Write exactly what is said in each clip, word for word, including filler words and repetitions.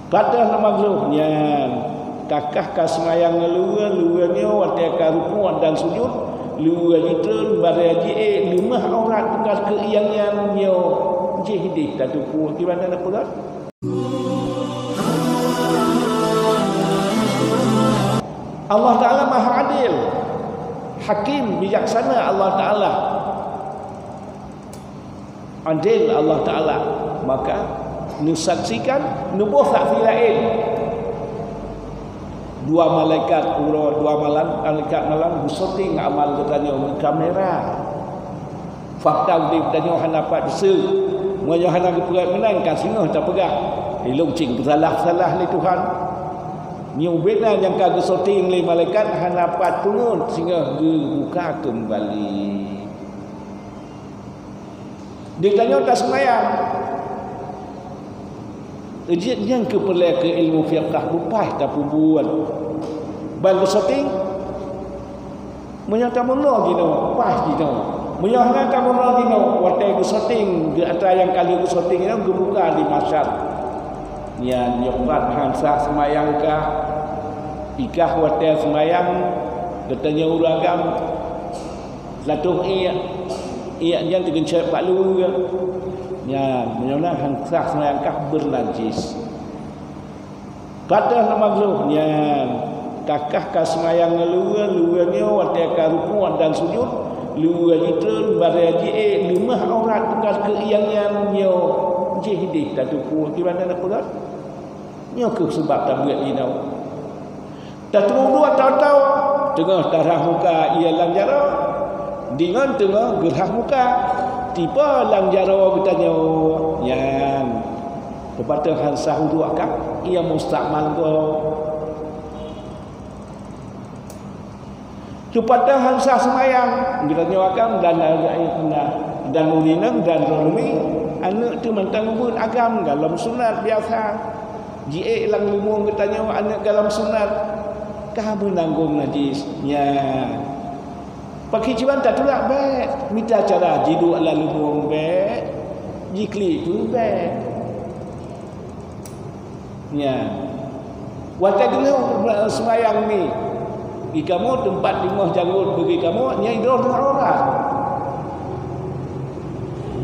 Padahai lam magloh nyan, kakah ka seumayang ngon luweue, luweue nyoe watée ka rukuk dan sujud, luweue jitreun, barée jiék, leumah aurat teuka keu ié nyan nyoe, jih deh tateupeue kiban na peugah. Allah Ta'ala Maha Adil, Hakim, bijaksana Allah Ta'ala. Adil Allah Ta'ala, maka neusaksikan, neuboh saksi laén. Dua malaikat uroe, dua malam, malaikat malam geusyuting amal geutanyoe ngon kamera. Fakta udeb tanyoe hana pat beuseuek. Meunyoe hana geupeugah meunan, ka singoh tapeugah, "Ilong cit peusalah-salah lé Tuhan." Nyoe ubena nyang ka geusyuting lé malaikat hana pat peungeut, singoh geubuka keumbali. Di tanyoe taseumayang. Jeuet nyang keu peureulée keu ilmu fiqah beupaih tapeubuet. Ban geusyuting, meunyoe tameunoe jinoe, paih jinoe. Meunyoe hana tameunoe jinoe, watée geusyuting, di antara nyang ka lheueh geusyuting nyoe geubuka di mahsyar. Nyan nyoe pat han sah seumayang kah, ikah watée seumayang, geutanyoe ureuëng agam, Latoh ié, ié nyan teugeuncet bak luweue. Nyan, meunyoe na han sah seumayang kah beunajis. Padahai lam magloh nyan, kakah ka seumayang ngon luweue, luweue nyoe watée ka rukuk dan sujud, luweue jitreun, barée jiék, leumah aurat teuka keu ié nyan nyoe, jih deh tateupeue kiban na peugah. Nyoe kheueh seubab tabeuet jinoe. Tateupeue udeb tawoe-tawoe, teungoh tarhah muka ié lam jaroe, deungon teungoh geurhah muka, tiba lam jaroe geutanyoe nyan. Teupatéh han sah udeb kah, ié mustakmal gob. Teupatéh han sah seumayang, geutanyoe agam dan, dan ureuëng inong dan droeneuh mi, aneuëk teuh mantong beuet agam golom sunat biasa. Jiék lam leumoeng geutanyoe aneuëk golom sunat, ka beunanggong najis. Nyan. Pakri ciban tatulak bék, mita cara jiduek lam leumoeng bék, jiklik pun bék. Nyan. Watée geulheueh seumayang mi, di kamoe teumpat teungoh janggot bagi kamoe, nyan droe teungoh aurat.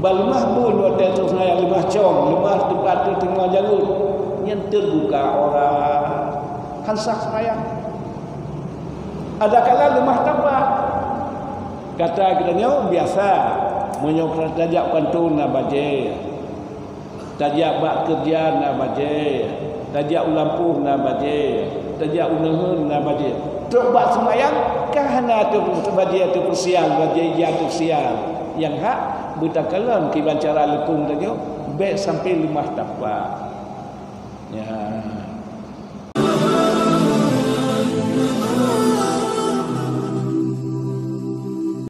Ban leumah bun watée teungoh seumayang, leumah cong, leumah teumpat teungoh janggot, nyan teubuka aurat. Han sah seumayang. Adakala leumah tapak. Kata geutanyoe biasa, meunyoe tajak panton na bajée. Tajak bak keureuja na bajée, tajak u lampôh na bajée, tajak u neuheun na bajée. Trok bak seumayang, ka hana teu-, bajée teupeusial, bajée ija teupeusial. Nyang hak beutakalon kiban cara leupông tanyoe, bék sampoe leumah tapak. Nyan.